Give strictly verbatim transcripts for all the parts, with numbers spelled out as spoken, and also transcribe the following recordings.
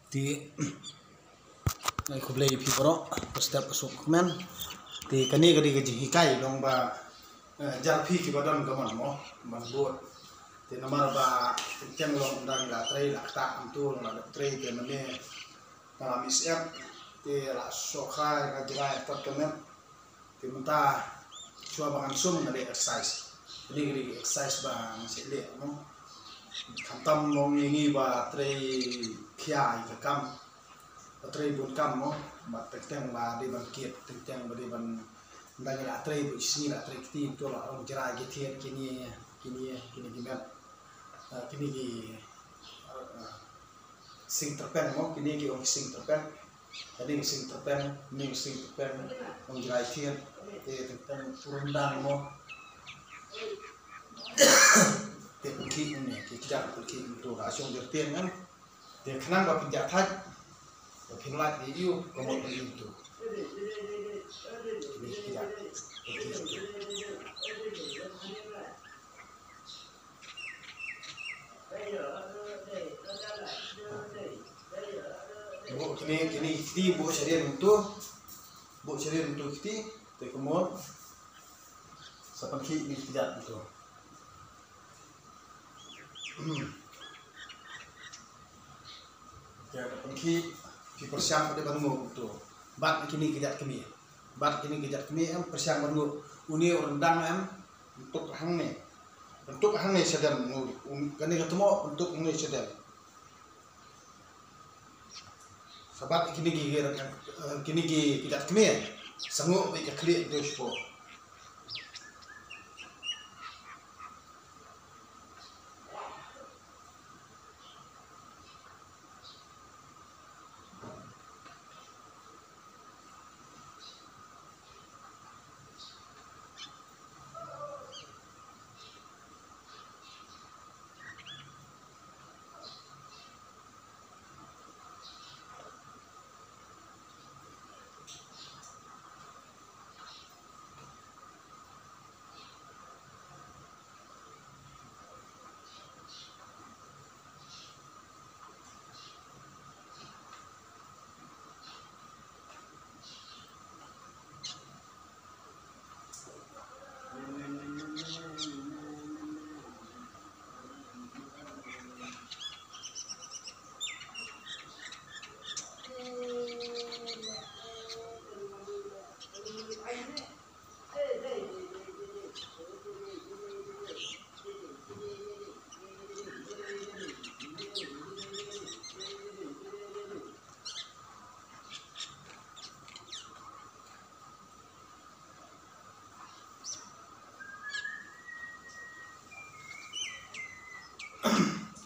Te, ai khublei ïa phi baroh, ka step ka suk kmen. Te, kane ka dei ka jinghikai, long ba, eh, jar phi kiba don ka mon mo, ban bud. Te, namar ba, teng long dang la trei la kata, antu la trei te mane, la mix up, te la sohkha, ka jrai, tat ka met. Te mynta shuwa ba ngan sum nga dei exercise. Kane ka dei exercise ba ngan shu leh mo. Khamtam mo ngi ngi ba trei khia ïa ka kam. Ba trei bun kam mo. Ba teng teng ba dei ban kit, teng teng ba dei ban, nda ngi la trei ba isngi la trei kti to la ong jrai ki thied kine, kine, kine ki met. Ah, kine ki, ah, sing tyrpeng mo, kine ki ong sing tyrpeng. Kane ka sing tyrpeng, kane ka sing tyrpeng, ong jrai thied, te tyrpeng u ryndang mo. Te pynkhih ne, ki kjat pynkhih to ka shong jyrpeng kan. Te khnang ba pynjah thait, ba pynlait ïa u, ka mut ïa u to. Kine ki kjat pynkhih to. Buh kine, kine kiti buh sha dien mynta. Buh sha dien mynta kiti, te ka mut sa pynkhih kine ki kjat mynta. Te ka pynkhih, phi pyrshang pat ban nguh to. Bad kine ki kjat kmie. Bad kine ki kjat kmie em pyrshang ban nguh. Une u ryndang em, tuk hangne. Tuk hangne sha dem, nguh. Un, kane ka tmoh, tuk hangne sha dem. Sa bad kine ki, eh, kine ki kjat kmie. Sa nguh bad ka khlieh to shapoh.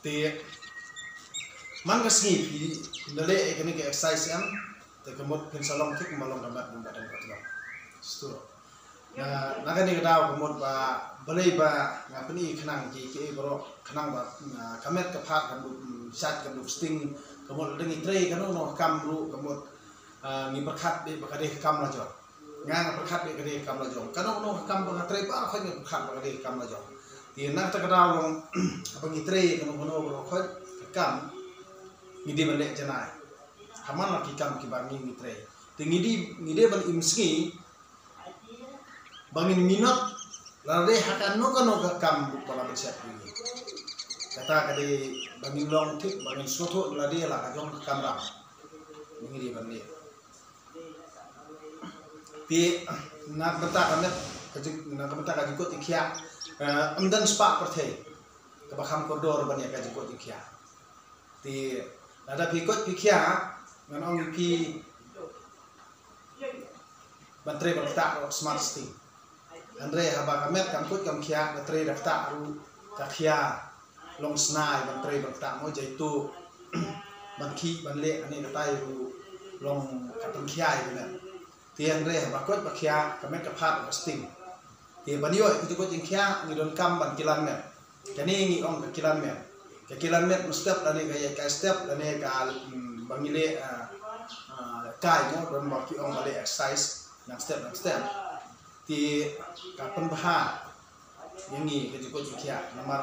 Te man ka sngi phi, phin da leh ïa kane ka exercise em, te ka mut phin sa long thik, ma long ka met, ma long ka met. Sto. Na, na kane ka daw ka mut ba, balei ba nga pyni khnang ki, ki baroh khnang ba, ah, ka met ka phad kan dup, mm, shait kan dup sting, ka mut lada ngi trei kano kano ka kam ruh, ka mut, ah, ngi pyrkhat beit ba ka dei ka kam la jong. Nga, nga pyrkhat beit ka dei ka kam la jong. Kano kano ka kam ba nga trei baroh khoit nga pyrkhat ba ka dei ka kam la jong. Te na kata ka daw long ba ngi trei kano kano baroh khoit ka kam ngi dei ban leh janai. Ha man la ki kam kiba ngi, ngi trei. Te ngi dei, ngi dei ban im sngi, ba ngin minot lada dei ha kano kano ka kam ba la ban shet ïa ngi. Kata ka dei ba ngin long thik, ba ngin sngewthuh lada dei la ka jong ka kamram. Ngi dei ban leh. Te na ka bynta ka met, ka jing, na ka bynta ka jingkoit jingkhiah, eh, ym don spah pyrthei kaba kham kordor ban ïa ka jingkoit jingkhiah. Te lada phi koit phi khiah, ngan ong ïa phi ban trei ban ktah ruh smart sting. Hynrei haba ka met kam koit kam khiah, ka trei da ktah ruh ka khiah long snai ban trei ban ktah mo, jaituh ban khih ban leh kane katai ruh long ka pynkhiah ïa ka met. Te hynrei haba koit ba khiah ka met ka phad ka sting. Te ban ïoh ïa ka jingkoit jingkhiah ngi donkam ban kilan met. Kane ngi ong ka kilan met. Ka kilan met mynstep lane ka ïaid kai step lane ka, mm, ba ngi leh, ah, ah, kai mo, don ba ki ong ba leh exercise nang step nang step. Te ka pynbha ïa ngi ka jingkoit jingkhiah namar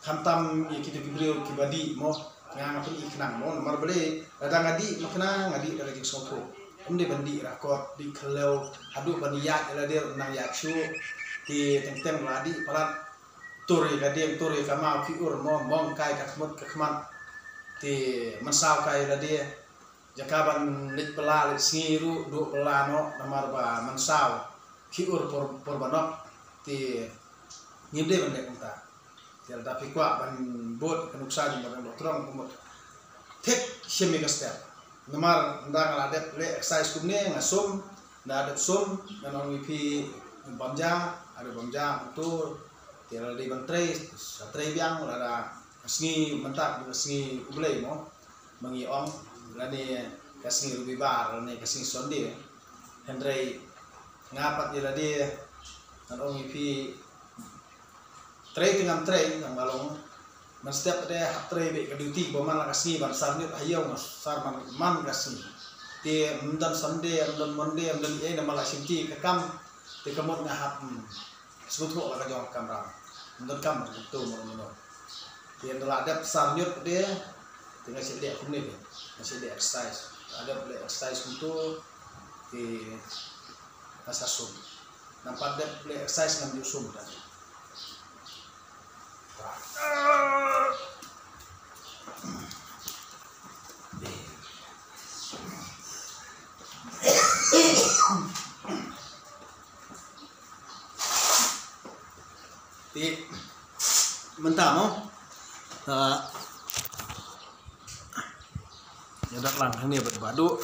khamtam ïa kita ki briew kiba dih mo, Nga nga pyni khnang mo, namar balei, lada nga dih ma khnang, nga dih da ka jingsngewthuh. Ym dei ban dih rakot, dih khlem, haduh ban ïaid ïa lade ruh nang ïaid shuh. Te teng teng la dih palat, tur ïa ka dieng, tur ïa ka maw, ki ur mo, mong kai ka khmut ka khmat. Te mynsaw kai ïa lade. Jaka ban leit bylla leit sngi ruh duh bylla noh, namar ba mynsaw ki ur por, por ba nok. Te ngim dei ban leh kumta. Te lada phi kwah ban bud ka nuksa jong ka Balang Dohtdong, ka mut thik shim ïa ka step. Namar ynda nga la dep leh exercise kumne nga sum, nga dep sum, ngan ong ïa phi bam ja, ada bam ja kumto. Te lada dei ban trei, sa trei biang, lada ka sngi mynta ka sngi U Blei mo, ma ngi ong, lane ka sngi Rubibar lane ka sngi Sunday. Hynrei nga pat ïa lade, ngan ong ïa phi, trei te ngam trei, ngam ba long. Man step te hap trei beit ka duty ba man la ka sngi ban sar ñiut ha ïew, nga sar man, man ka sngi. Te ym don Sunday, ym don Monday, ym don ei, namar la shim ti ka kam. Te ka mut nga hap, hmm, sngewthuh la ka jong ka kamram. Ym don kam ban kyntu mano mano. Te ynda la dep sar ñiut te, te nga shu leh kumne te, nga shu leh exercise. La dep leh exercise kumto, te nga sa sum. Namar dep leh exercise ngam ju sum te. Te mynta mo, ah, ïa dak lang hangne bad Bah Duh.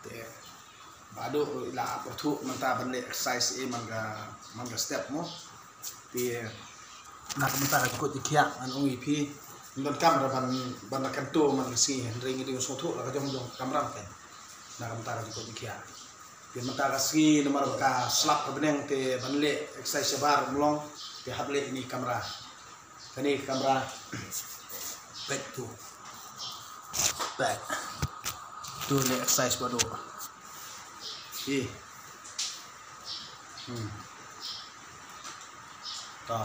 Te Bah Duh ruh i la pyrthuh mynta ban leh exercise, eh, man ka, man ka step mo. Te na ka bynta ka jingkoit jingkhiah ngan ong ïa phi, ym donkam re ban, ban la kyntu man ka sngi, hynrei ngi dei ban sngewthuh la ka jong jong ka kamram kein. Na ka bynta ka jingkoit jingkhiah. Te mynta ka sngi namar ba ka slap ka bneng te ban leh exercise shabar ym long, te hap leh ine i kamra. Kane ka kamra. Peit tu. Peit. Tu leh exercise Bah Duh. Ï. Hmm. To.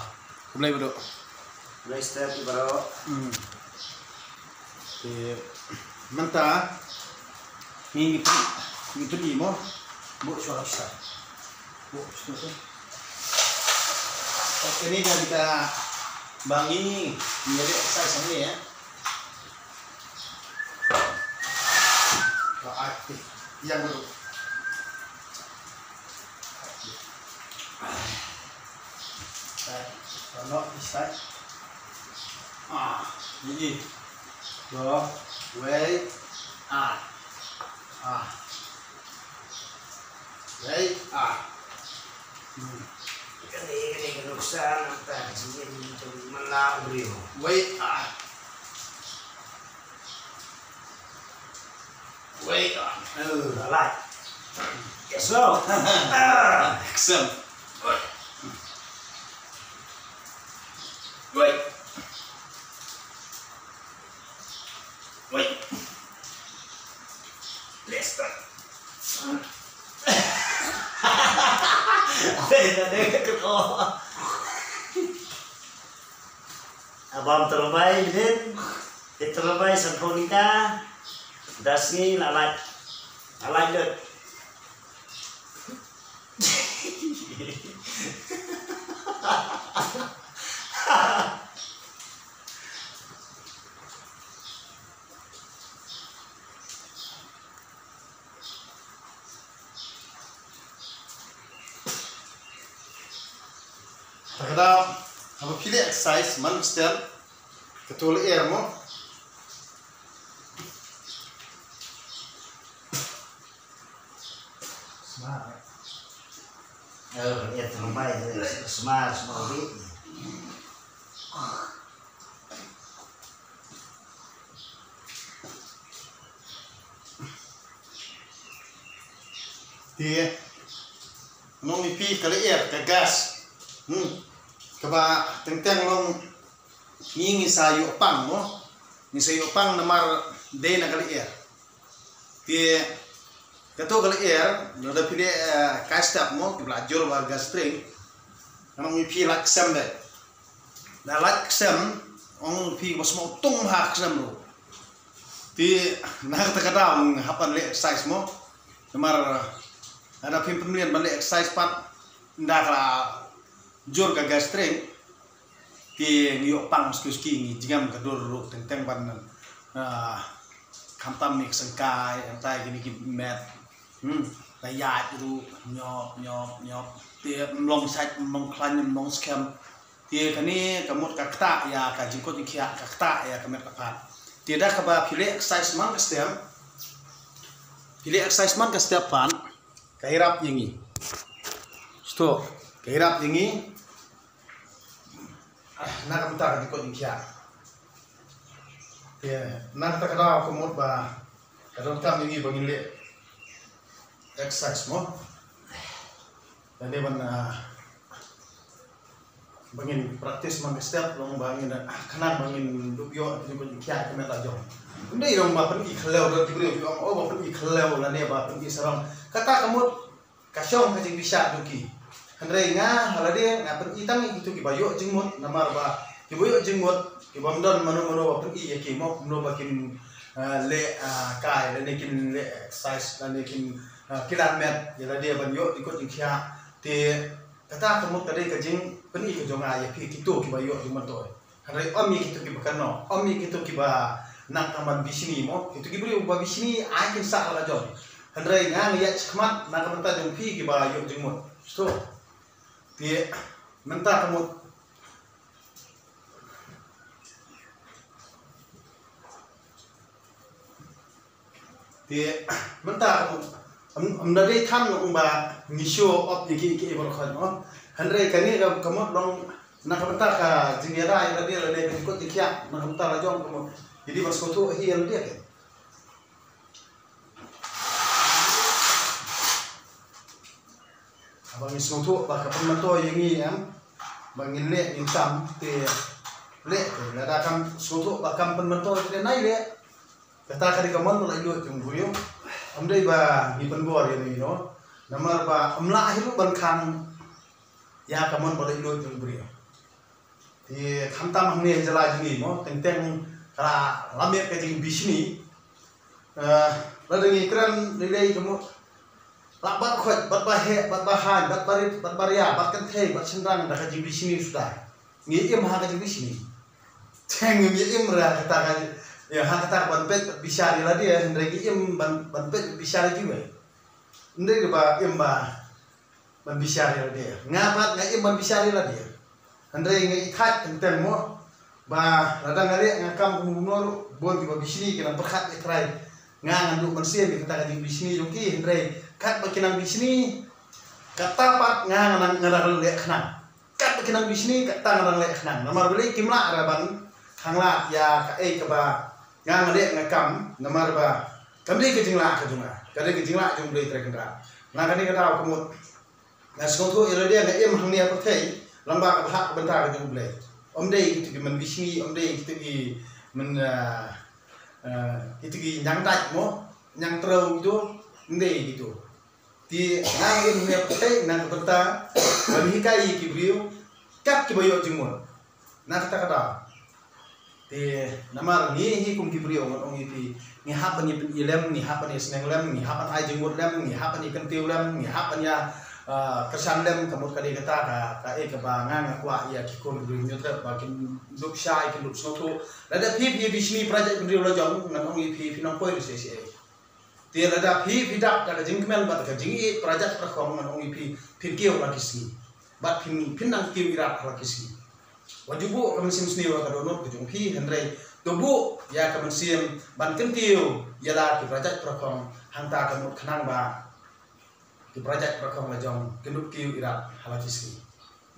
Khublei Bah Duh. Khublei step Bah Duh. Hmm. Te mynta ngi, ngi pyn-, ngi pyni mo. Buh shuwa shuwa. Buh shuwa shuwa. Kane ka dei kaba ngi, ngi ïa leh exercise hangne, eh. Ba ai, ïa ngru. Ai. Ai, no, isai. Ah, ini. Do, wei, ah. Ah. Wei, ah. Hmm. Kane, kane ka nuksa nangta ka jingim jong u man la u briew. Wei, ah. Wei, ah. Oh, la lait. Yes, no. Ah. Excellent. Wei. Wei. Wei. Let's start. Dei, dei, dei, dei. Abam terbai din. Te terbai san phew ningka. Da sngi la lait. La lait lut. Te ka dei haba phi leh exercise man step, kato lyer mo. Smart. Eh, eh, terbaik. Smart, smart. Te nong ïa phi ka lyer, ka gas. Hmm. Kaba teng teng long ngi, ngi sa ïoh pang mo. Ngi sa ïoh pang namar dei na ka lyer. Te kato ka lyer, lada phi leh, eh, kai step mo, ki ba la jur bad gas spring. Ngan ong ïa phi lait ksem de. Da lait ksem, ong phi ba sngewtung ha khlem ruh. Te na kata ka daw nga hap ban leh exercise mo. Namar ada phim pynmlien ban leh exercise pat nda ka jur ka gastric. Te ngi ïoh pang suki suki ngi jingam ka dur ruh teng teng ban, ah, khamtam ngi sengkai antai kini ki met. Hmm, la ïaid ruh nyop nyop nyop. Te mlong sait mlong khlaiñ mlong skhem. Te kane ka mut ka ktah ïa ka jingkut jingkhiah, ka ktah ïa ka met ka phad. Te da kaba phi leh exercise man ka step, phi leh exercise man ka step pat ka ïarap ïa ngi. Sto ka ïarap ïa ngi. Ah, na ka bynta ka jingkut jingkhiah. Te na kata ka daw ka mut ba ka donkam ïa ngi ba ngin leh exercise mo. Lane ban, ah, ba ngin practice man ka step long ba ngin, ah, khnang ba ngin dup ïoh ka jingkut jingkhiah ka met la jong. Ym dei long ba pyni khlem da ki briew ki ong, oh, ba pyni khlem lane ba pyni sarong. Kata ka mut ka shong ka jingbishar jong ki. Hynrei nga ha lade nga pyni tang ïa kito kiba ïoh jingmut, namar ba kiba ïoh jingmut kiba ym don mano mano ba pyni ïa ki mo, kumno ba kin, ah, leh, ah, kai lane kin leh exercise lane kin, ah, kilan met ïa lade ban ïoh jingkut jingkhiah. Te kata ka mut ka dei ka jingpyni ka jong nga ïa phi kito kiba ïoh jingmut to. Hynrei ym ïa kito kiba kynnoh, ym ïa kito kiba nang tang ban bishni mo, kito ki briew ba bishni ai kin sah la ka jong. Hynrei nga nga ïaid shakhmat na ka bynta jong phi kiba ïoh jingmut. Sto. Te mynta ka mut. Te mynta ym, ym da dei than ong ba ngi show off ïa ki, ki baroh khoit mo. Hynrei kane ka, ka mut long na ka bynta ka jingïada ïa lade lane ka jingkut jingkhiah na ka bynta la jong ka mut. Ïa dei ban sngewthuh hi ïa lade ke. Haba ngi sngewthuh ba ka pynmyntoi ïa ngi em, ba ngin leh ngin kam te leh te, lada kam sngewthuh ba kam pynmyntoi te nai leh. Kata ka dei ka mon ba laitluid jong u briew. Ym dei ba ngi pynbor ïa ngi noh. Namar ba ym lah hi ruh ban khang ïa ka mon ba laitluid jong u briew. Te khamtam hangne ha jylla jong ngi mo, teng teng ka la miet ka jingbishni. Eh, lada ngi kren lei lei ka mut, lah bad khoit, bad ba heh, bad ba haiñ, bad ba rit, bad ba ria, bad kynthei, bad shynrang da ka jingbishni suda. Ngi im ha ka jingbishni. Te ngim ïa im re ha kata ka, ïa ha kata ban peit bad bishar ïa lade, hynrei ngi im ban, ban peit bad bishar ïa kiwei. Ym dei ba im ba ban bishar ïa lade. Nga pat nga im ban bishar ïa lade. Hynrei nga ïa thait teng teng mo ba lada nga leh nga kam kumno kumno ruh, bun kiba bishni ki nang pyrkhat ïa trai. Nga ngan duh mynsiem ïa kata ka jingbishni jong ki, hynrei katba ki nang bishni, kata pat nga ngan, nga nang leh khnang. Katba ki nang bishni, kata nga nang leh khnang. Namar balei kim lah re ban khanglad ïa kaei kaba nga nga leh nga kam, namar ba kam dei ka jinglah ka jong nga, ka dei ka jinglah jong U Blei Trai Kynrad. Na kane ka daw ka mut nga sngewthuh ïa lade nga im hangne ha pyrthei lyngba ka bhah ka bynta ka jong U Blei. Ym dei kito ki man bishni, ym dei kito ki man, ah, ah, kito ki ñiang dait mo, ñiang trew kito, ym dei kito. Te nga im hangne ha pyrthei na ka bynta ban hikai ïa ki briew kat kiba ïoh jingmut. Na kata ka daw. Te namar ngi hi kum ki briew ngan ong ïa phi, ngi hap ban ïa pyn-i lem, ngi hap ban ïa sneng lem, ngi hap ban ai jingmut lem, ngi hap ban ïa kyntiew lem, ngi hap ban ïa, ah, kyrshan lem, ka mut ka dei kata ka, kaei kaba nga nga kwah ïa ki khun ki briew hynñiewtrep ba kin dup shai, kin dup sngewthuh. Lada phi phi bishni para jaitbynriew la jong, ngan ong ïa phi, phi nang poi shisha. Te lada phi phi dap da ka jingkmen bad ka jingïeit para jait para khong, ngan ong ïa phi, phin kiew la ki sngi. Bad phin, phin nang kiew ïarap la ki sngi. Wat ju buh ka mynsiem sniew ha ka dohnud ka jong phi, hynrei to buh ïa ka mynsiem ban kyntiew ïa la ki para jait para khong, hangta ka mut khnang ba ki para jait para khong la jong kin dup kiew ïarap ha la ki sngi.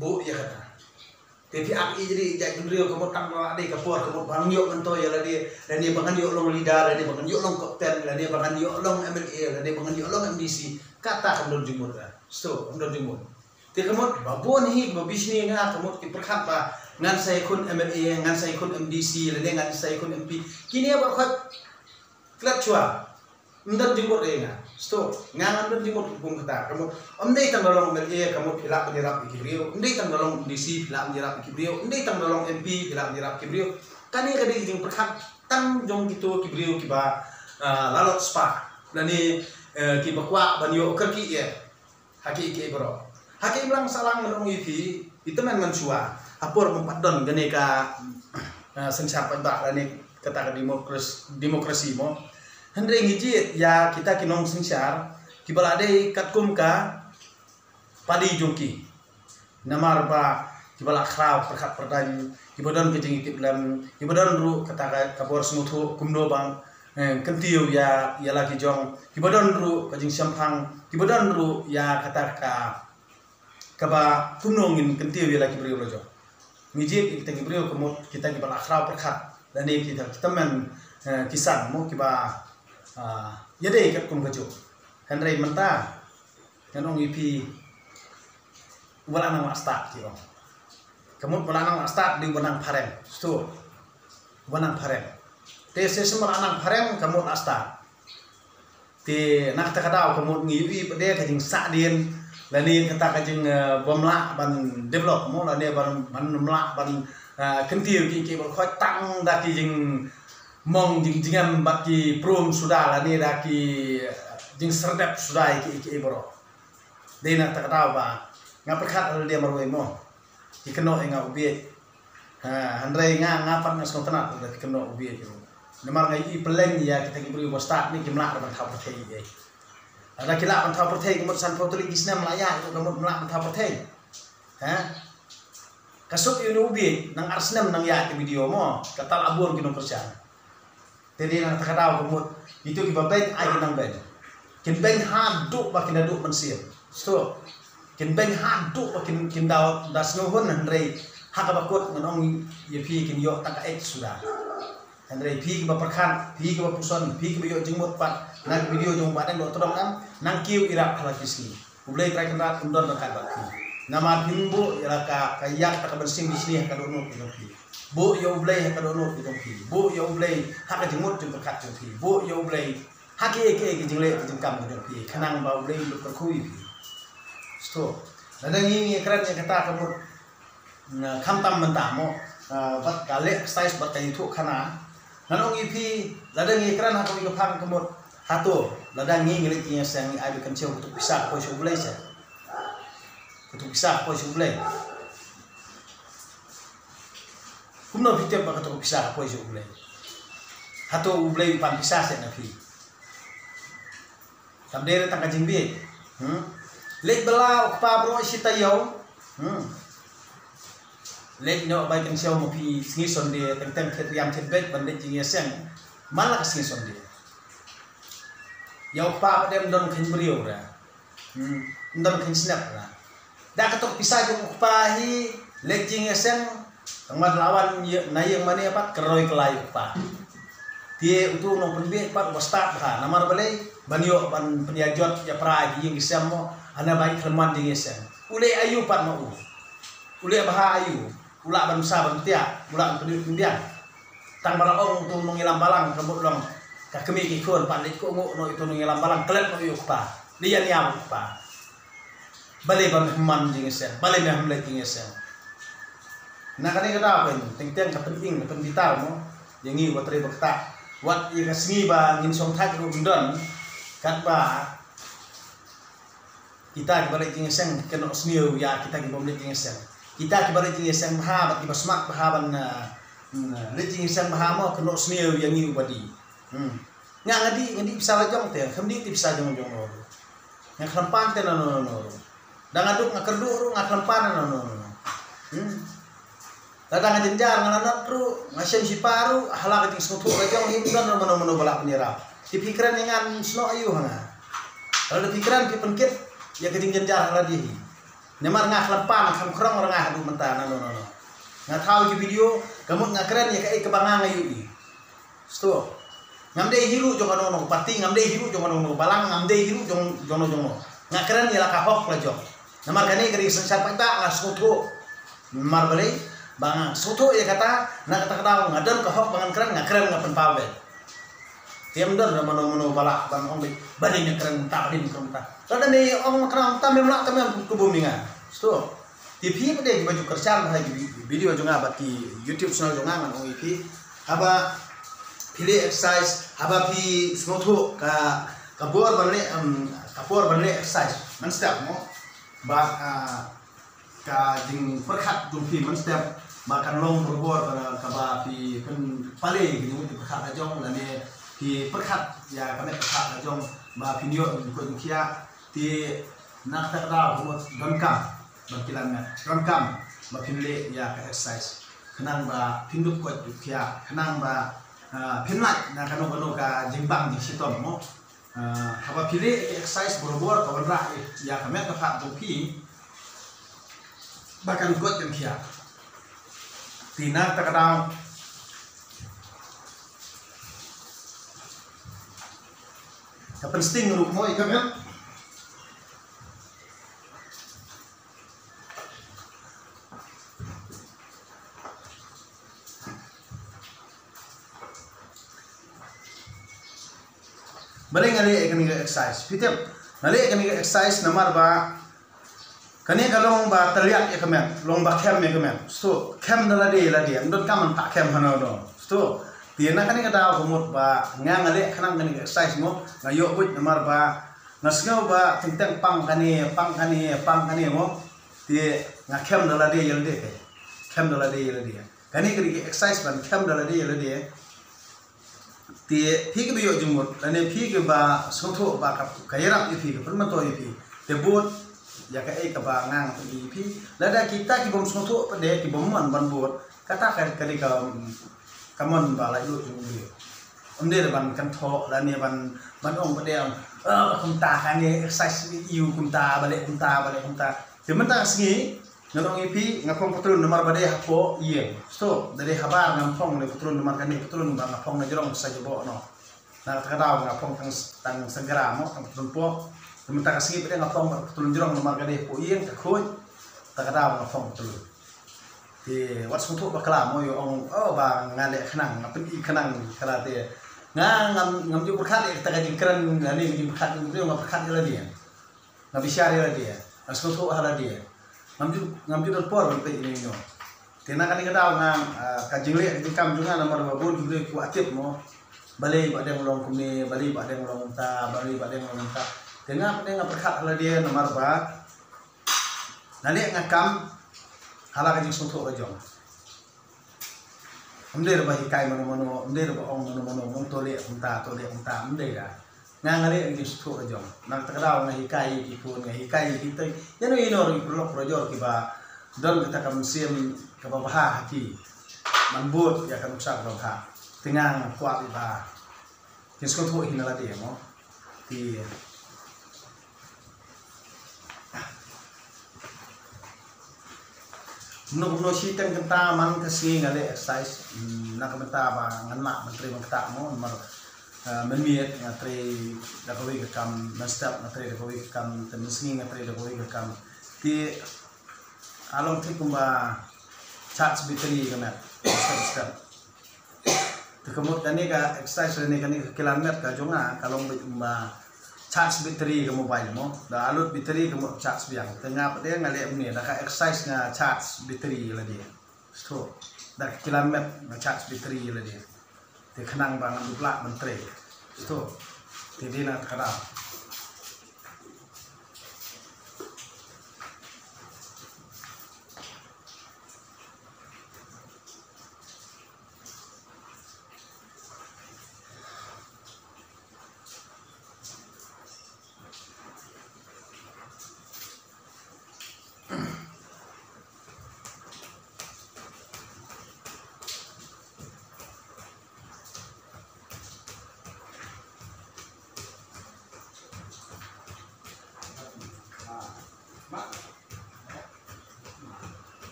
Buh ïa kata. Te phi ap ïa jri ïa jaitbynriew ka mut tang ba dei ka por ka mut ba ngan ïoh myntoi ïa lade, lane ba ngan ïoh long leader, lane ba ngan ïoh long captain, lane ba ngan ïoh long M L A, lane ba ngan ïoh long M D C. Kata kam don jingmut ka. Sto, kam don jingmut. Te ka mut ba bun hi ba bishni nga ka mut ki pyrkhat ba ngan sa ïakhun M L A, ngan sa ïakhun M D C, lane ngan sa ïakhun M P. Kine baroh khoit klet shuwa. Ym don jingmut ïa nga. Sto, nga ngam don jingmut kum kata. Ka mut, ym dei tang da long M L A, ka mut phi lah ban ïarap ïa ki briew. Ym dei tang da long D C phi lah ban ïarap ïa ki briew. Ym dei tang da long M P phi lah ban ïarap ïa ki briew. Kane ka dei ka jingpyrkhat tang jong kito ki briew kiba, ah, lalot spah. Lane, eh, kiba kwah ban ïoh kyrkieh ïa ha ki, ki baroh. Ha ki imlang sahlang ngan ong ïa phi, ïa tymmen mynshuwa, ha por ba ym pat don kane ka, ah, synshar paidbah lane kata ka democracy, democracy mo. Hynrei ngi jied ïa kita ki nongsynshar kiba la dei katkum ka padi jong ki. Namar ba kiba la khraw pyrkhat pyrdaiñ, kiba don ka jingïatiplem, kiba don ruh kata ka, ka bor sngewthuh kumno ban, eh, kyntiew ïa, ïa la ki jong, kiba don ruh ka jingshemphang, kiba don ruh ïa kata ka, kaba kumno ngin kyntiew ïa la ki briew la jong. Ngi jied ïa kita ki briew ka mut kita kiba la khraw pyrkhat lane kita ki tymmen, eh, ki san mo kiba, ah, ïadei katkum kajuh. Hynrei mynta ngan ong ïa phi, uba la nang la start ki ong. Ka mut uba la nang la start dei uba nang phareng. Sto. Uba nang phareng. Te shisha uba la nang phareng ka mut la start. Te na kata ka daw ka mut ngi ïohi pat de ka jingsahdien lane kata ka jing, eh, bym lah ban develop mo lane ban, bym lah ban, eh, kyntiew ki, ki ba khot tang da ki jingmong jingjngem bad ki prum suda lane da ki, eh, jingserdep suda ïa ki, ki baroh. Dei na kata ka daw ba nga pyrkhat ha lade marwei mo. Ki kynnoh ïa nga u bieit. Ha, hynrei nga, nga pat nga sngewtynnat lada ki kynnoh u bieit ruh. Namar nga ïohi pyllein ïa kita ki briew ba start ne kim lah ban thaw pyrthei ei. Lada ki lah ban thaw pyrthei ka mut sanphew tylli ki snem la ïaid ruh ka mut ym lah ban thaw pyrthei. Ha? Ka suk ïa une u bieit nang ar snem nang ïaid ka video mo. Ka tal abun ki nongkyrshan. Te dei na kata ka daw ka mut kito kiba beiñ ai kin nang beiñ. Kin beiñ haduh ba kin da duh mynsiem. Sto. Kin beiñ haduh ba kin, kin da, da sngewhun hynrei ha kaba kut ngan ong ïa phi kin ïoh tang ka eit suda. Hynrei phi kiba pyrkhat, phi kiba puson, phi kiba ïoh jingmut pat na ki video jong Bah Deng Dohtdong em, nang kiew ïarap ha la ki sngi. U Blei Trai Kynrad un don ryngkat bad phi. Namar phim buh ïa la ka, ka ïa kata ka mynsiem bishni ha ka dohnud ka jong phi. Buh ïa U Blei ha ka dohnud ka jong phi. Buh ïa U Blei ha ka jingmut jingpyrkhat jong phi. Buh ïa U Blei ha kiei kiei ki jingleh ki jingkam ka jong phi. Khnang ba U Blei un kyrkhu ïa phi. Sto. Lada ngi ngi kren ïa kata ka mut, na, khamtam mynta mo, ah, bad ka leh exercise bad ka ïathuh khana. Ngan ong ïa phi, lada ngi kren ha kawei ka phang ka mut, hato lada ngi ngi leit jingïaseng ngi ai ba kynshew, kato ka pisa ka poi sha U Blei seh? Kato ka pisa ka poi sha U Blei? Kumno phi tip ba kato ka pisa ka poi sha U Blei? Hato U Blei u pan pisa seh na phi? Kam dei re tang ka jingbieit. Hmm? Leit bylla u kpa baroh shi taïew. Hmm. Leit noh bai kynshew ma phi sngi Sunday, teng teng thied riam thied beit ban leit jingïaseng man la ka sngi Sunday. Ïa u kpa pat em don kheiñ briew re. Hmm. Don kheiñ snep re. Da kato ka pisa jong u kpa hi leit jingïaseng. Tang mat la wan ïa, na ïing mane pat ka roi ka lai u kpa. Te uto u nongpynbieit pat uba stad bha, namar balei? Ban ïoh ban pynïajot ïa pra ïa ki ïing ki sem mo, hana bai khlem wan jingïaseng. U leh aïu pat ma u? U leh bha aïu? U lah ban bsa ban btiah, u lah ban pynïoh pynbiang. Tang ba la ong uto u nongïalam balang ka mut long ka kmie ki khun pat leit kohnguh noh ïa uto u nongïalam balang, klet noh ïa u kpa. Leit ïa niam u kpa. Balei ba mem man jingïaseng, balei mem leit jingïaseng. Na kane ka daw pyn, teng teng ka pynim, ka pynbitar mo. Ïa ngi uba trei ba ktah. Wat ïa ka sngi ba ngin shong thait ruh ym don. Katba kita kiba leit jingïaseng ki kynnoh sniew ïa kita kibym leit jingïaseng. Kita kiba leit jingïaseng bha bad kiba smat bha ban, ah, hmm, leit jingïaseng bha mo, kynnoh sniew ïa ngi uba die. Hmm. Nga nga dih, nga dih pisa la jong te, khlem dih te pisa jong jong no ruh. Nga khlem pan te na no no no ruh. Da nga duk nga kyrduh ruh nga khlem pan na no no no. Hmm. Lada nga jynjar nga la nat ruh, nga shem shipa ruh, ha la ka jingsngewthuh la jong hi, ym don ruh mano mano ba lah pynïarap. Te phi kren ïa nga, snoh aïu ha nga? Lada phi kren phi pynkit ïa ka jingjynjar ha lade hi. Namar nga khlem pan, khlem khrong ruh nga haduh mynta na no no no. Nga thaw ki video, ka mut nga kren ïa kaei kaba nga nga ïohi. Sto. Ngam dei hi ruh jong kano kano ka parti, ngam dei hi ruh jong kano kano ka balang, ngam dei hi ruh jong, jong no jong no. Nga kren ïa la ka hok la jong. Namar kane ka dei ka synshar paidbah, nga sngewthuh. Namar balei? Ba nga sngewthuh ïa kata, na kata ka daw nga don ka hok ba ngan kren, nga kren, nga pynpaw beit. Ym don mano mano ba lah ban ong beit ba dei nga kren mynta, ba dei nga kren mynta. Lada me ong kren mynta, mem lah, te mem kyrkhu bun ïa nga. Sngewthuh. Te phi pat de kiba ju kyrshan ha ki video jong nga bad ki YouTube channel jong nga, ngan ong ïa phi, haba phi leh exercise, haba phi sngewthuh ka, ka bor ban leh, em, ka bor ban leh exercise, mynstep mo, ba, ah, ka jingpyrkhat jong phi mynstep ba kan long barabor ka, kaba phi pynpalei ka jingmut jingpyrkhat la jong, lane phi pyrkhat ïa ka met pyrkhat la jong ba phin ïoh jingkoit jingkhiah. Te na kata ka daw ka mut donkam ban kylla met, donkam ba phin leh ïa ka exercise khnang ba phin dup koit dup khiah, khnang ba, ah, phin lait na kano kano ka jingbang jingshitom mo. Ah, haba phi leh exercise barabor ka wanrah ïa ka met ka phad jong phi ba kan koit kan khiah. Te na kata ka daw ka pynsting ruh mo ïa ka met. Balei nga leh kane ka exercise? Phi tip, nga leh kane ka exercise namar ba kane ka long ba tylliat ïa ka met, long ba khem ïa ka met. Sngewthuh, khem da lade lade, ym donkam ban phah khem hano hano. Sngewthuh. Te na kane ka daw ka mut ba nga, nga leh khnang kane ka exercise mo, nga ïoh buit namar ba nga sngew ba teng teng pang kane, pang kane, pang kane mo. Te nga khem da lade ïa lade, khem da lade ïa lade. Kane ka dei ka exercise ban khem da lade ïa lade. Te phi kiba ïoh jingmut lane phi kiba sngewthuh ba ka, ka ïarap ïa phi, ka pynmyntoi ïa phi, te bud ïa kaei kaba nga nga pyni ïa phi. Lada kita ki bym sngewthuh pat de, ki bym mon ban bud, kata ka, ka dei ka, ka mon ba laitluid jong U Blei. Ym dei ban kynthoh lane ban, ban ong pat de, ah, kumta kane exercise ïa u kumta, ba leh kumta, ba leh kumta. Te mynta ka sngi nga ong ïa phi, nga phong patlun namar ba dei hapoh ïing. Sngewthuh, da dei habar ngam phong ne patlun namar kane patlun ba nga phong na jrong sa jaboh noh. Na kata ka daw nga phong tang, tang sangkara mo, tang patlun poh. Te mynta ka sngi pat de nga phong patlun jrong namar ka dei hapoh ïing, ka khuid. Kata ka daw nga phong patlun. Te wat sngewthuh bakla mo, ïoh ong, oh, ba nga leh khnang, nga pyni khnang kala te. Nga ngam, ngam ju pyrkhat ïa kata ka jingkren, lane ka jingpyrkhat jong u briew, nga pyrkhat ïa lade. Nga bishar ïa lade, nga sngewthuh ha lade. Ngam ju, ngam ju don por ban peit ïa ino ino. Te na kane ka daw nga, ah, ka jingleh ka jingkam jong nga namar ba bun ki briew ki kwah tip mo. Balei Bah Deng long kumne, balei Bah Deng long kumta, balei Bah Deng long kumta. Te nga pat de nga pyrkhat ha lade namar ba nga leh nga kam ha la ka jingsngewthuh ka jong. Ym dei ruh ba hikai mano mano, ym dei ruh ba ong mano mano, ong to leh kumta, to leh kumta, ym dei da. Nga nga leh ka jingsngewthuh ka jong. Na kata ka daw nga hikai ïa ki khun, nga hikai ïa ki tei. Ïano ïano ruh ki paralok parajor kiba don kata ka mynsiem kaba bha ha ki ban bud ïa ka nuksa kaba bha. Te nga nga kwah ba kin sngewthuh hi na lade mo. Te Mano mano shiteng kynta man ka sngi nga leh exercise, mm, na ka bynta ba ngan lah ban trei ban ktah mo, namar, eh, mynmiet nga trei da kawei ka kam, mynstep nga trei da kawei ka kam, te mynsngi nga trei da kawei ka kam. Te ka long thik kumba charge battery ka met, step step. Te ka mut kane ka exercise lane kane ka kylla met ka jong nga ka long beit kumba charge battery ka mobile mo. Da lut battery ka mut charge biang. Te nga pat de nga leh mynne da ka exercise nga charge battery ïa lade. Sngewthuh. Da ka kylla met nga charge battery ïa lade. Te khnang ba ngan dup lah ban trei. Sngewthuh. Te dei na kata ka daw.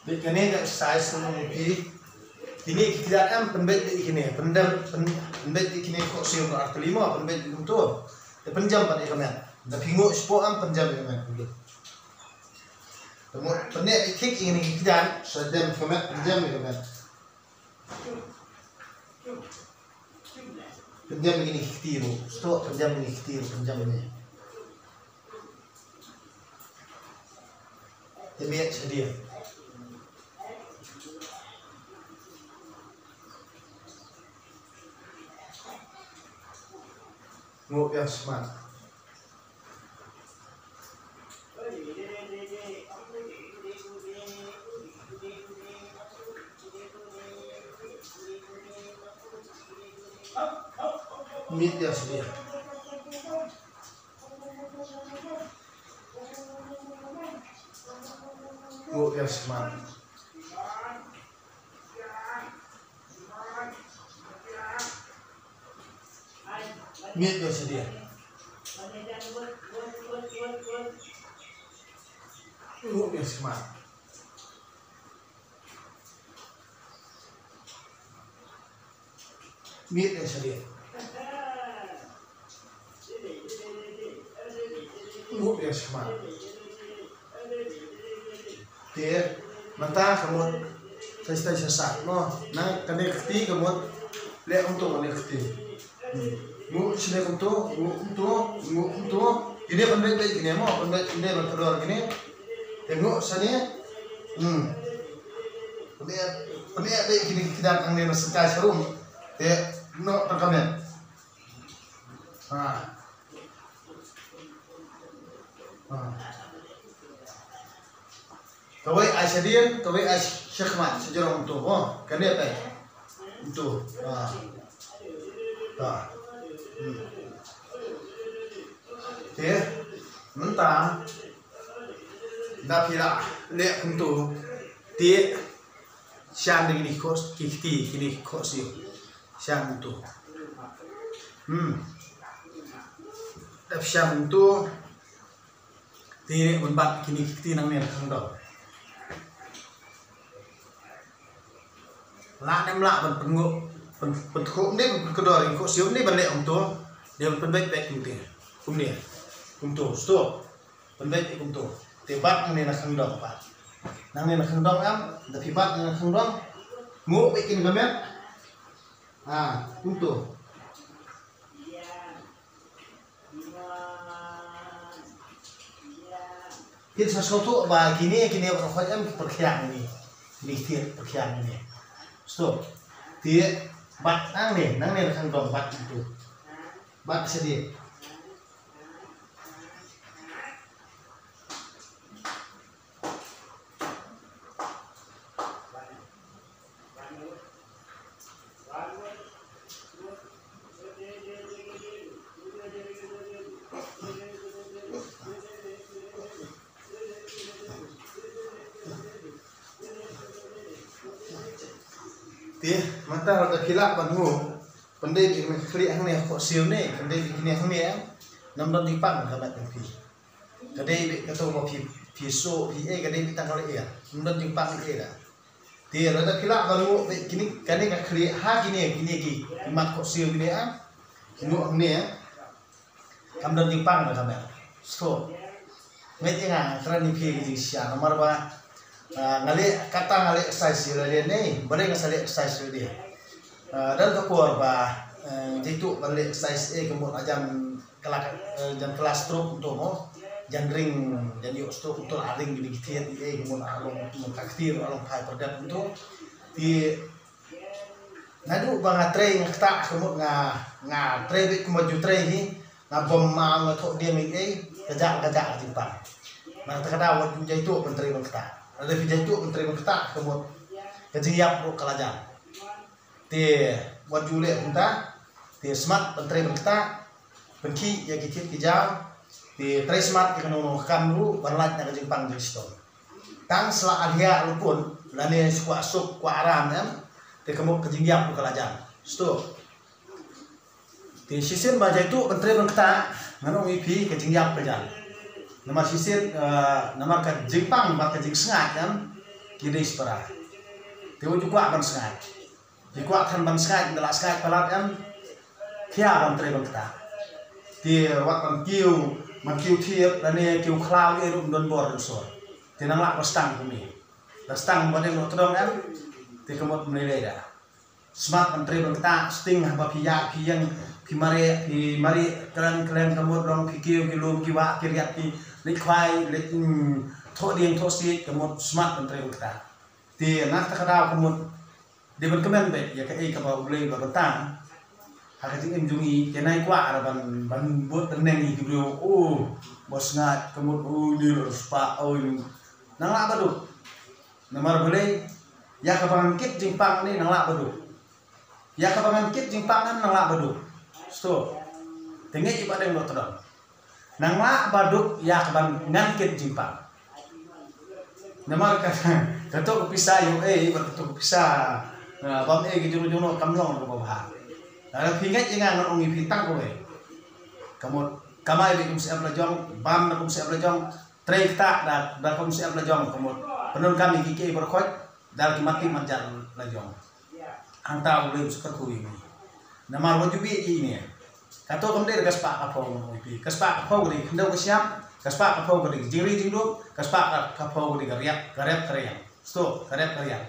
Bad kane ka exercise ngan ong ïa phi. Kine ki kjat em, pynbeit beit kine, pyndem, pyn-, pynbeit beit kine, khohsiew ka artylli mo, pynbeit beit kumto. Te pynjam pat ïa ka met. Da phi nguh shapoh em, pynjam ïa ka met. Te mo, pynbeit beit thik ïa kine ki kjat, sa dem ka met, pynjam ïa ka met. Pynjam ïa kine ki kti ruh. Stop, pynjam ïa kine ki kti ruh, pynjam ïa kine. Te miet shadia. Nguh biang smat. Miet biang shadia. Nguh biang smat. Miet biang shadia. Nguh biang smat. Miet biang shadia. Nguh biang smat. Te mynta ka mut, sa shisha shisha mo. Na kane ka kti ka mut leh kumto, kane ka kti. Hmm. Nguh shane kumto, nguh kumto, nguh kumto. Kine pynbeit beit kine mo, pynbeit kine, ban kordor kine. Te nguh shane. Hmm. Pynbeit, pynbeit beit kine ki kjat hangne na sengkai sharum. Te noh tang ka met. Ha. Ha. Kawei ai shadien, kawei ai shakhmat, shajrong kumto, oh, kane peit. Kumto. Ha. Ha. Hmm. Te mynta da phi la leh kumto. Te shan da kine ki khoh, ki kti, kine ki khohsiew. Shan kumto. Hmm. Da phi shan kumto. Te ban bat kine ki kti nangne na khangdong. Lah ne em lah ban pynnguh, pyn-, pynkhuh ne, ban pynkordor ïa ki khohsiew ne, ban leh kumto. Dei ban pynbeit beit kumto. Kumne. Kumto, stop. Pynbeit beit kumto. Te bat nangne na khangdong pat. Nangne na khangdong em, da phi bat nangne na khangdong. Nguh beit kine ka met. Ha, kumto. Kin sa sngewthuh ba kine, kine baroh khoit em ki pyrkhiang ine. Kine ki pyrkhiang ine. Stop. Te bat nangne, nangne na khangdong bat ito. Bat shadien. Te mynta lada phi lah ban nguh, pyndei beit kine ki khlieh hangne, khohsiew ne, pyndei beit kine hangne, em. Ym don jingpang ka met jong phi. Ka dei beit kato ba phi, phi suk, phi ei, ka dei beit tang ka lyer. Ym don jingpang ei ei da. Te lada phi lah ban nguh beit kine, kane ka khlieh ha kine, kine ki, ki mat khohsiew kine, ah. Ki nguh hangne, ah. Kam don jingpang da ka met. So, ngeit ïa nga, nga kren ïa phi ka jingshisha, namar ba, ah, nga leh, kata nga leh exercise ïa lade ne, balei nga sa leh exercise ïa lade. Ah, don ka por ba, eh, jaituh ban leh exercise, eh, ka mut hajan kylla, eh, jan kylla stroke kumto mo. Jan ring, jan ïoh stroke kumto, la ring kine ki thied, eh, ka mut la long, ka mut ka kti ruh la long phai pyrdet kumto. Te naduh ba nga trei nga ktah, ka mut nga, nga trei beit kumba ju trei hi, nga bym maw, nga thoh dieng ei ei, ka jah, ka jah ka jingpang. Namar kata ka daw wat ju jaituh ban trei ban ktah. Lada phi jaituh ban trei ban ktah, ka mut ka jingïap ruh ka la jan. Te wat ju leh kumta, te smat ban trei ban ktah, pynkhih ïa ki thied ki jaw, te trei smat ïa kano kano ka kam ruh ban lait na ka jingpang jingshitom. Tang sla alhia lupun, lane shu kwah suk kwah aram em, te ka mut ka jingïap ruh ka la jan. Stop. Te shisien ba jaituh ban trei ban ktah, ngan ong ïa phi ka jingïap ka jan. Namar shisien, eh, namar ka jingpang bad ka jingsngaid em, Ki dei shipara. Te wat ju kwah ban sngaid. Ki kwah than ban sngaid, ynda la sngaid palat em. Khia ban trei ban ktah. Te wat ban kiew, ban kiew thiep, lane kiew khlaw, eh, ruh ym don bor don sor. Te nang lah ba sdang kumne. Da sdang ba dei noh tdong em. Te ka mut ym lei lei da. Smat ban trei ban ktah, sting haba phi ïaid phi ïeng, phi mareh, phi mareh kren kren, ka mut long phi kiew ki lum ki wah ki riat, phi leit khwai, leit, mm, thoh dieng thoh siej, ka mut smat ban trei ban ktah. Te na kata ka daw ka mut dei ban kmen beit ïa kaei kaba U Blei u la buh tang ha ka jingim jong ngi. Te nai kwah ra ban, ban bud ban neng ïa ki briew, oh, ba sngaid, ka mut, oh, ni la riewspah, oh, ni. Nang lah ba duk. Namar balei, ïa kaba ngan kit jingpang ne nang lah ba duk. Ïa kaba ngan kit jingpang ne nang lah ba duk. Sto. Te ngeit ïa ba dang dok tdong. Nang lah ba duk ïa kaba ngan kit jingpang. Namar ka, kato ka pisa ïoh ei, bad kato ka pisa, ah, bam ei ka jong jong no kam long kaba bha. Lada phi ngeit ïa nga ngan ong ïa phi tang kawei. Ka mut kamai bad kum syep la jong, bam da kum syep la jong, trei ktah da, da kum syep la jong, ka mut pyndonkam ïa ki kiei baroh khoit da ki mat tip mat jat la jong. Hangta U Blei u sa kyrkhu ïa ngi. Namar wat ju bieit ïa ine. Kato kam dei ka spah ka phew ngan ong ïa phi. Ka spah ka phew ka dei ka khyndew ka shyiap, ka spah ka phew ka dei ka jingri jingdup, ka spah ka, ka phew ka dei ka riap, ka rep ka riang. Sto, ka rep ka riang.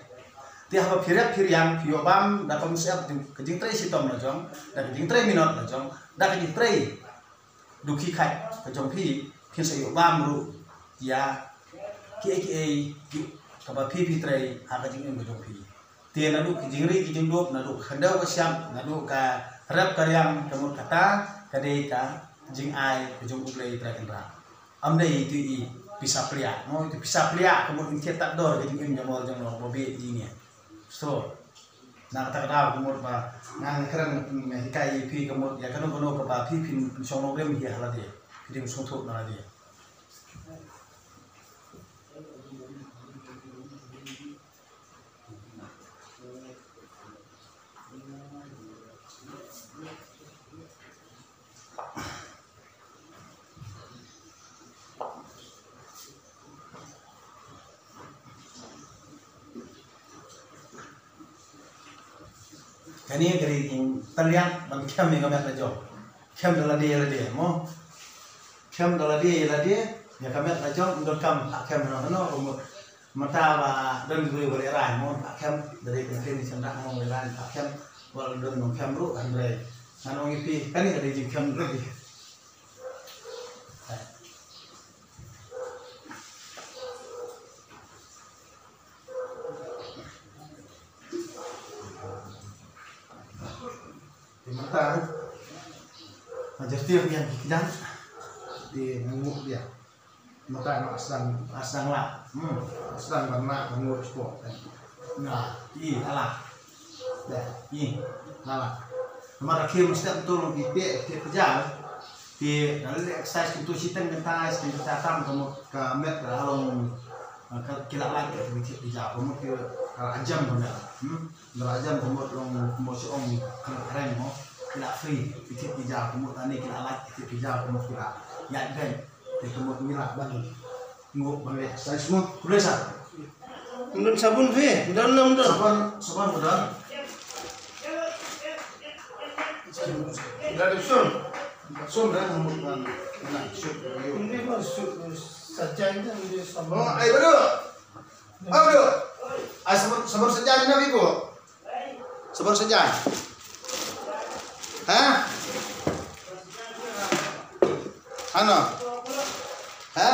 Te haba phi rep phi riang, phi ïoh bam da kum syep, ka jingtrei shitom la jong, da ka jingtrei minot la jong, da ka jingtrei dukhi khait ka jong phi, phin sa ïoh bam ruh ïa kiei kiei kaba phi phi trei ha ka jingim ka jong phi. Te naduh ki jingri ki jingdup, naduh ka khyndew ka shyiap, naduh ka rep ka riang, ka mut kata ka dei ka jingai ka jong U Blei Trai Kynrad. Ym dei ïa iti i pisa pliah, mo, iti pisa pliah ka mut in thied tad dor ka jingim jong mo jong no ba bieit ïa ine. Sto. Na kata ka daw ka mut ba ngan kren, ngan hikai ïa phi ka mut ïa kano kano kaba phi phin shong nongrim hi ha lade, phi dei sngewthuh na lade. Kane ka dei jingpynïap ban khem ïa ka met la jong. Khem da lade lade mo. Khem da lade lade ïa ka met la jong, ym donkam phah khem hano hano ruh mo. Mynta ba don ki briew ba lehraiñ mo, phah khem da dei ka kren shen dak mo, lehraiñ phah khem. Wat la don nongkhem ruh hynrei ngan ong ïa phi kane ka dei jingkhem ruh. Te mynta nga jyrtir biang ki kjat, te nga nguh biang. Mynta nga sdang, nga sdang lah. Hmm, nga sdang ban lah, ban nguh sport. Nga, i, ala. Dah, i, ala. Namar ka khie mynstep to long ki teh, teh pajal. Te nga leh exercise kumto shiteng kynta, shiteng kynta tam ka mut ka met ka la long, ka ki la lait ka thied pajal, ka mut ki la jam ka met. Hmm? Nga la jam ka mut long ka mut shu ong ka reng mo. Ki la free ki thied pajal, ka mut tane ki la lait ki thied pajal, ka mut ki la ïaid beit. Te ka mut ngi lah ban nguh ban leh exercise mo. Khublei sa. Ym don sabun phi? Ym don, ym don. Sabun, sabun ym don. Dah disusun. Sum dah ngamut ban. Nah, sum. Ym don sum. Sajan dah ym don sabun. Oh, ai baru. Oh, baru. Ai sabun, sabun sajan ni, Ibu. Sabar saja. Ha? Ano? Ha?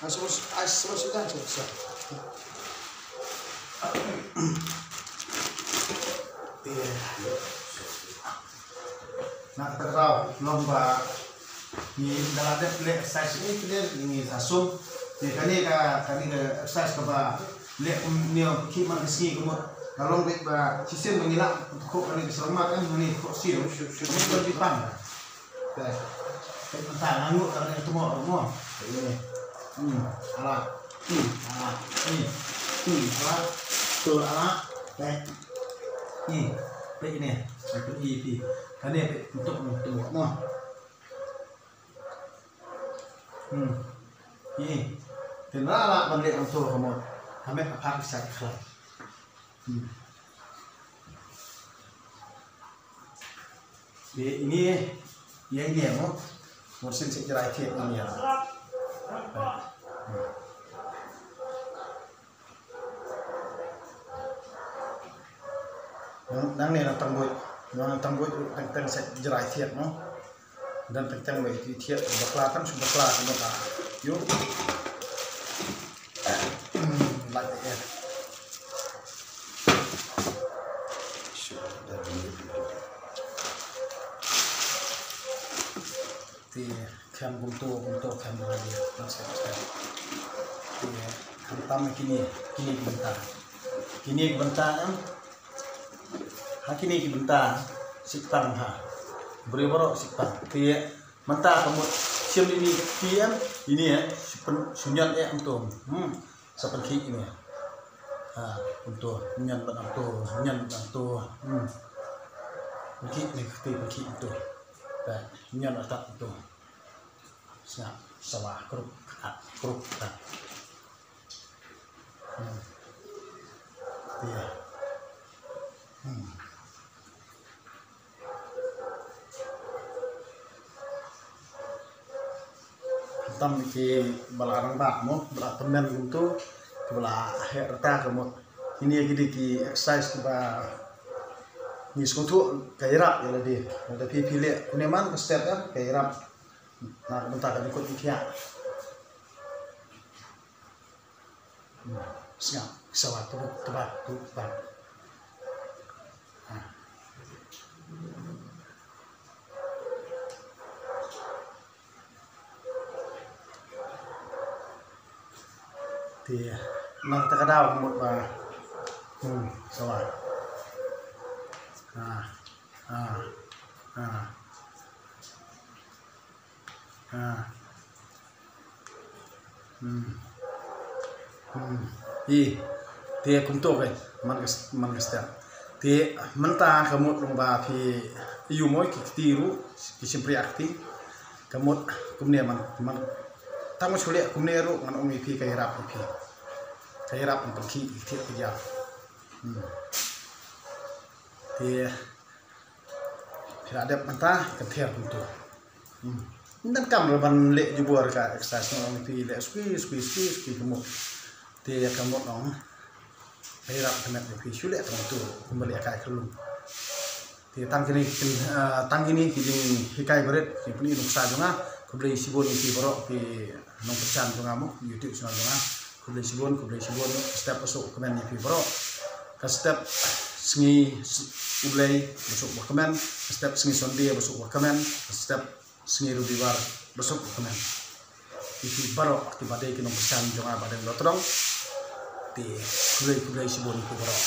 Ah, sabar, ah, sabar saja, sabar saja. Iya. Na kata ka daw, long ba ngi da la dep leh exercise, eh, kane ngi sa sum. Te kane ka, kane ka exercise kaba leh, um, ngi ong khih man ka sngi ka mut. Ka long beit ba shisien ba ngi lah khuh kane ka syrang mat, eh, ngi khuh sien. Ka mut ba ngi pan. Te, te mynta nga nguh kane ka tmoh mo. Te, hmm, ala. Hmm, ala. Hmm, hmm, ala. Tu ala. Te. Hmm, te ine. Te ine. Kane te untuk untuk mo. Hmm. Ï. Te na la ban leh hangto ka mut. Ka met ka phah ki sa ki khlaiñ. Hmm. Te ine, ïa ine mo. Mo sien shet jrai thied ine. Hmm. Nang, nangne na tang buit, nang tang buit, tang tang shet jrai thied mo. Dan tang tang wei ti thied bakla tang shu bakla ka mut ah. Ïoh. Light the air. Te khem kumto, kumto khem kumto, nang shet shet. Te khem tam kine, kine ki bynta. Kine ki bynta em. Ha kine ki bynta sik tang ha. Briew baroh sik tang. Te mynta ka mut shim ine ki em, ine eh, shu pyn, shu ñion eh hangto. Hmm. Sa pynkhih ine. Ha, hangto, ñion bad hangto, ñion bad hangto. Hmm. Pynkhih ine ka kti pynkhih hangto. Te ñion atat hangto. Sngap, sawa, krup, kat, krup, kat. Hmm. Ïa. Hmm. Tam ki ba la rangbah mo, ba la tymmen kumto, ki ba la heh rta ka mut. Kine ki dei ki exercise kiba ngi sngewthuh ka ïarap ïa lade. Lada phi phi leh kumne man ka step ka ïarap. Na ka bynta ka jingkut jingkhiah. Sngap, sawa, tubuk, tubak, tubak. Ha. Te, nang ta ka daw mut ba. Hmm, sawa. Ha, ha, ha. Ha. Hmm. Hmm. Ï. Te kumto ka, man ka, man ka step. Te mynta ka mut long ba phi ïoh mo ki kti ruh, ki shympriah kti. Ka mut kumne man, man. Tang ma shu leh kumne ruh ngan ong ïa phi ka ïarap ïa phi. Ka ïarap ngan pynkhih ïa phi ka ïarap. Hmm. Te phi la dep mynta, kan thiar kumto. Hmm. Ym donkam ruh ban leh jubor ka exercise, ngan ong ïa phi leh squeeze, squeeze, squeeze, squeeze ka mut. Te ka mut nong. Ka ïarap ka met ïa phi shu leh tang kumto, kumba leh kai ka lum. Te tang kine ki, ah, tang kine ki jinghikai barit, ki pyni nuksa jong nga, khublei shibun ïa phi baroh, phi nongkyrshan jong nga mo, YouTube channel jong nga. Khublei shibun, khublei shibun, step ba suk ba kmen ïa phi baroh. Ka step sngi s-, U Blei ba suk ba kmen, ka step sngi Sunday ba suk ba kmen, ka step sngi Robibar ba suk ba kmen. Ïa phi baroh kiba dei ki nongkyrshan jong nga ba dang ïa tdong. Te khublei, khublei shibun ïa phi baroh.